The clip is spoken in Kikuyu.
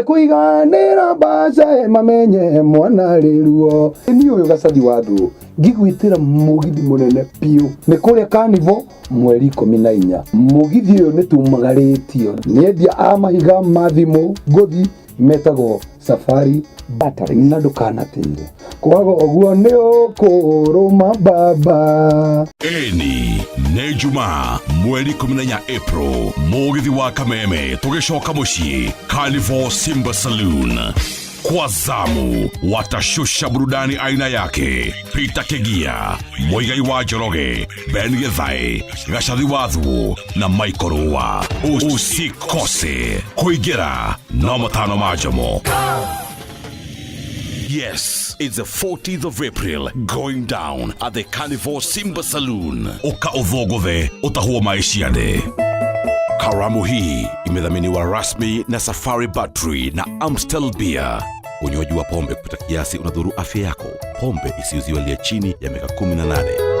Mekũiganĩra mbaca mamenye mwana arĩ ruo. Niĩ ũyũ Gacathi wa Thuũ ngigwĩtĩra mũgithi mũnene biũ nĩ kũrĩa Carnival mweri 14. Mũgithi ũyũ nĩ tumagarĩtio nĩ endia a mahiga ma thimũ ngũthi metagwo Safari Batteries, na ndũkanatĩre kwaga ũguo nĩ ũkũrũma baba. Ĩni nĩ Jumaa mweri 14 April, mũgithi wa Kameme tũgĩcoka mũciĩ Carnival Simba Saloon. Kwa zamu watashusha burudani aina yake. Peter Kigia, Muigai wa Njoroge, Ben Githae, Gacathi wa Thuũ na Michael Rũa. Usikose kũingĩra no matano ma njomo. Yes, it's the 14th of April going down at the Carnival Simba Saloon. Ũka ũthũngũthe ũtahwo maĩ ciande. Karamu hii imedhaminiwa rasmi na Safari Battery na Amstel Beer. Unywaji wa pombe kupita kiasi unadhuru afya yako. Pombe isiuziwe aliye chini ya miaka 18.